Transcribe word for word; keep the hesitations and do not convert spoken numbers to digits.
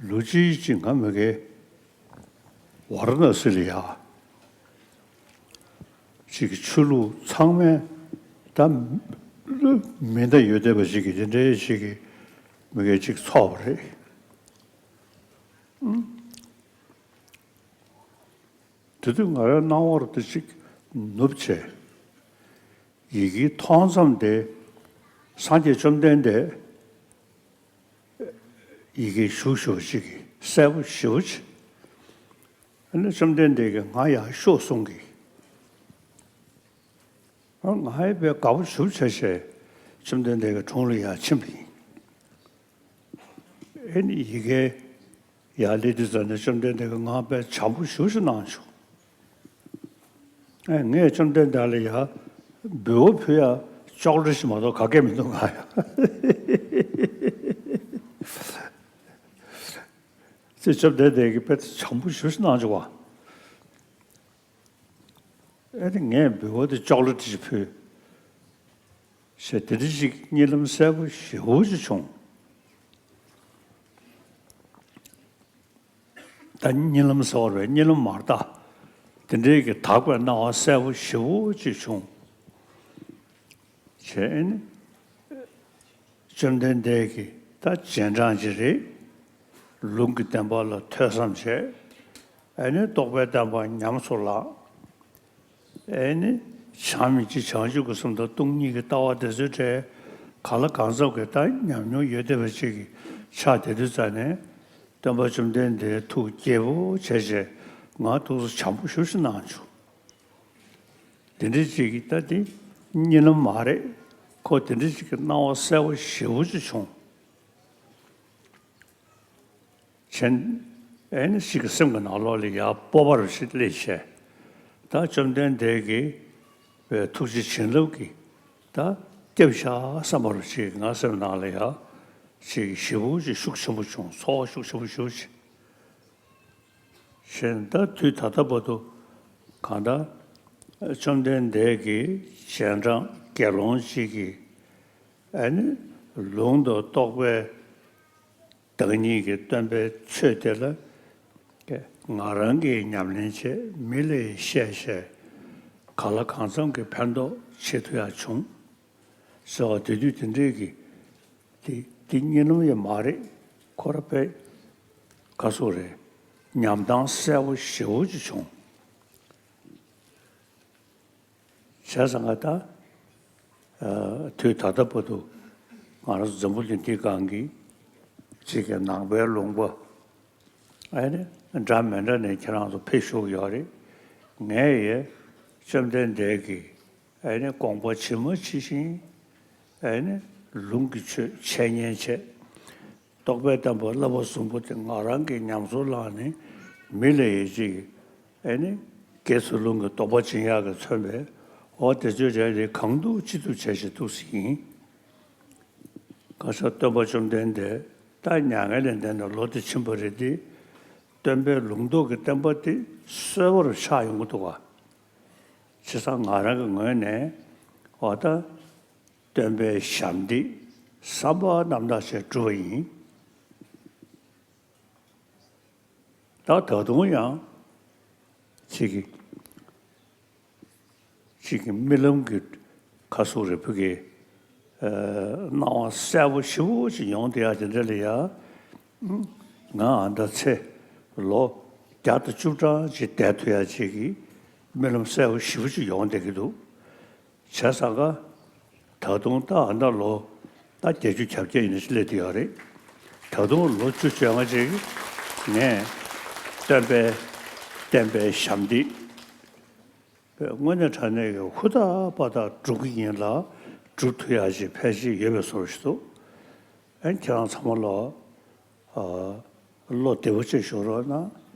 ལོ་གཅིག་ཅིག་ང་མི་གའི་ཝཱ་ར་ཎ་སི་ལ་ཡ་ཅིག་གི་ཆོས་ལུགས་ཚང་མས་ད་མི་འདྲ་ཡོད་བསྡད་པ་ཅིག་གི་དེ་འདྲའི་ཅིག་གི་མི་གའི་ཅིག་ཚོགས་པ་རེད། དེ་དུས་ང་རའི་སྣང་བར་དུ་ཅིག་ནུབ་བྱས། ཡི་གེ་མཐོང་ཙམ་དེ་སངས་རྒྱས་བཅོམ་ལྡན་འདས་ཡི་གེ་ཞུགས་ཞུགས་ཅིག་གིས་གསལ་པོ་ཞེ་པོ་ཅིག་ཨ་ནི་བཅོམ་ལྡན་འདས་ཀྱིས་ང་ཡར་ཤོག་གསུང་གི་ང་ཡི་པའི་དགའ་པོ་ཞུ་བྱས་བྱས་བཅོམ་ལྡན་འདས་ཀྱི་དྲུང་ལ་ཡར་ཕྱིན་པ་ཡིན། ཨེ་ནི་ཡི་གེ་ཡར་སླེབས་དུས་ཙམ་ནས་བཅོམ་ལྡན་འདས་ཀྱིས་ང་དཔེ་བྱམས་པོ་ཞེ་པོ་ཅིག་གནང་བྱུང་། ཨེ་ངས་བཅོམ་ལྡན་འདས་ལ་ཡར་འབུལ་བ་ཕུལ་ཡ་ཅོག་ལེ་ཞིག་མ་གཏོགས་ག་གེ་མི་འདུག་ང་ཡ། ཅེས་བཅོམ་ལྡན་འདས་ཀྱིས་དཔེ་བྱམས་པོ་ཞེ་པོ་ཅིག་གནང་བྱུང་བ། ཨེ་ནི་ངས་འབུལ་བ་དེ་ཅོག་ལེ་ཞིག་ཕུལ། ཞེས་དེ་འདྲ་ཞིག་གཉིད་ལམ་གསལ་པོ་ཞེ་པོ་ཅིག་བྱུང་། ད་གཉིད་ལམ་ཟེར་བ་རེད་གཉིད་ལམ་མ་རེད་ད། དེ་འདྲའི་གི་དག་པའི་སྣང་བ་གསལ་པོ་ཞེ་པོ་ཅིག་བྱུང་། བྱས་ནས་བཅོམ་ལྡན་འདས་ཀྱིས་ད་རྗེས་འབྲང་ཅིག་རེད། ལུང་གི་བསྟན་པ་ལ་ཐོས་བསམ་བྱས། ཨ་ནི་རྟོགས་པའི་བསྟན་པ་ཉམས་སུ་བླངས། ཨེ་ནི། བྱམས་སྙིང་རྗེ་བྱང་ཆུབ་ཀྱི་སེམས་དང་སྟོང་ཉིད་ཀྱི་ལྟ་བ་དེ་ཚོའི་གྲས་གང་ལ་གང་འཚམ་གྱི་ད་ཉམས་མྱོང་ཡོད་བསྡད་པ་ཅིག་གི་ཆགས་བསྡད་དུས་ཙ་ནས་སྟོན་པ་བཅོམ་ལྡན་འདས་ཐུགས་དགྱེས་པོ་བྱས་བྱས་ང་ཐུགས་སུ་བྱམས་པོ་ཞེ་པོ་ཅིག་གནང་བྱུང་། དེ་འདྲ་ཅིག་གི་ད་དེ་གཉིད་ལམ་མ་རེད། ཁོ་དེ་འདྲ་ཅིག་གི་སྣང་བ་གསལ་པོ་ཞེ་པོ་ཅིག་བྱུང་། བྱས། ཨེ་ནི་ཞིག་གི་སེམས་ཀྱི་ནང་ལོགས་ལ་ཡར་སྤོབས་པ་རུ་ཞིག་སླེབས་བྱས། ད་བཅོམ་ལྡན་འདས་ཀྱིས་པའི་ཐུགས་རྗེ་བྱིན་རླབས་ཀྱིས་ད་བསྐྱབས་བཞག་བསམ་པ་རུ་ཞིག་ང་སེམས་ནང་ལ་ཡར་ཞིག་ཞེ་པོ་ཅིག་ཤུགས་ཆེན་པོ་བྱུང་ཚོར་བ་ཤུགས་ཆེན་པོ་ཞེ་པོ་ཅིག་བྱས་ད་དུས་ད་ལྟ་བར་དུ་གང་ལྟར་བཅོམ་ལྡན་འདས་ཀྱི་རྗེས་འབྲང་དགེ་སློང་ཅིག་གིས་ཨ་ནི་ལུང་དང་རྟོགས་པའི་བདག་ཉིད་ཀྱི་སྟོན་པའི་ཆོས་དེ་ལ་ང་རང་གིས་ཉམས་ལེན་བྱས་མི་ལ་ཡང་བཤད་བྱས་གང་ལ་གང་འཚམ་གྱི་ཕན་ཐོགས་བྱེད་ཐུབ་ཡག་བྱུང་ཟེར་བ་དེ་དུས་དེ་འདྲའི་གི་དེ་དེ་གཉིད་ལམ་ཡང་མ་རེད་ཁོ་ར་དཔེ་ག་སོགས་རེད་ཉམས་སྟངས་གསལ་པོ་ཞེ་པོ་ཅིག་བྱུང་། བྱས་ཙང་ང་ད། ཨ། དུས་ད་ལྟ་བར་དུ་ང་རང་ཚོ་འཛམ་བུ་གླིང་འདིའི་སྒང་གི་གཅིག་གི་ནང་པའི་ལུང་པ་ཨ་ནི་འདྲ་མི་འདྲ་ནས་ཁྱེད་རང་ཚོ་ཕེབས་བཞུགས་ཡོད་རེད། ངས་ཡ་བཅོམ་ལྡན་འདས་ཀྱི་ཨ་ནི་དགོངས་པ་ཇི་མ་ཇི་བཞིན་ཨ་ནི་ལུང་གི་ཆོས་འཆད་ཉན་བྱས། རྟོགས་པའི་བསྟན་པ་བསླབ་པ་གསུམ་པོ་དེ་ང་རང་གིས་ཉམས་སུ་བླངས་ནས་མི་ལ་ཡིད་ཆེས་ཀྱི་ཨེ་ནི་དགེ་ཚུལ་སློང་གི་དོགས་པ་འབྱིན་ཡག་གི་མཚོན་པའི་འོ་དེ་ཚོའི་གྲས་དེ་གང་ཐུབ་ཅི་ཐུབ་བྱས་ཤིག་ཐུགས་སྲིད་ཡིན། ག་ས་སྟོན་པ་བཅོམ་ལྡན་འདས་ད་མྱ་ངན་ལས་འདས་ནས་ལོ་དེ་ཕྱིན་པ་རེད་དེ་སྟོན་པའི་ལུང་རྟོགས་ཀྱི་བསྟན་པ་དེ་གསོལ་བ་རུ་ཆགས་ཡོང་གི་འདུག་ག་བྱས་ཙང་ང་རང་གི་ངོས་ནས་འོ་ད། སྟོན་པའི་ཞབས་འདེགས་བསམ་པ་རྣམ་དག་ཅིག་བསྒྲུབས་པ་ཡིན། ད་ད་དུང་ཡང་ཅིག་གི་ཅིག་གི་རྨི་ལམ་གྱི་ཁ་སོ་རི་བོ་གི་སྣང་བ་གསལ་པོ་ཞེ་པོ་ཅིག་ཡོང་བསྡད་ཡ་དེ་འདྲ་ལ་ཡ། ང་ཨ་ད་ཚེ་ལོ་བརྒྱ་དང་བཅུ་གྲངས་ཅིག་བསྡད་ཐུབ་ཡ་ཅིག་གི་རྨི་ལམ་གསལ་པོ་ཞེ་པོ་ཅིག་ཡོང་བསྡད་ཀྱི་འདུག་བྱས་ཙང་ཀ་ད་དུང་ད་ཨ་ད་ལོ་ད་བརྒྱད་ཅུ་གྱ་བརྒྱད་ཡིན་ན་སླེབས་བསྡད་ཡོད་རེད། ད་དུང་ལོ་བཅུ་བཅོ་ལྔ་ཅིག་ངས་སྟོན་པའི་བསྟན་པའི་ཞབས་འདེགས་དངོས་གནས་དྲང་གནས་ཀྱི་ཧུར་ཐག་པ་ཐག་སྒྲུབ་ཀྱི་ཡིན་ལ་སྒྲུབ་ཐུབ་ཡག་ཅིག་ཕལ་ཆེར་ཡོད་པའི་བཟོ་འདྲ་ཞིག་འདུག་ཨ་ནི་ཁྱེད་རང་ཚང་མ་ལ་བློ་བདེ་པོ་བྱས་བཞུགས་རོགས་གནང་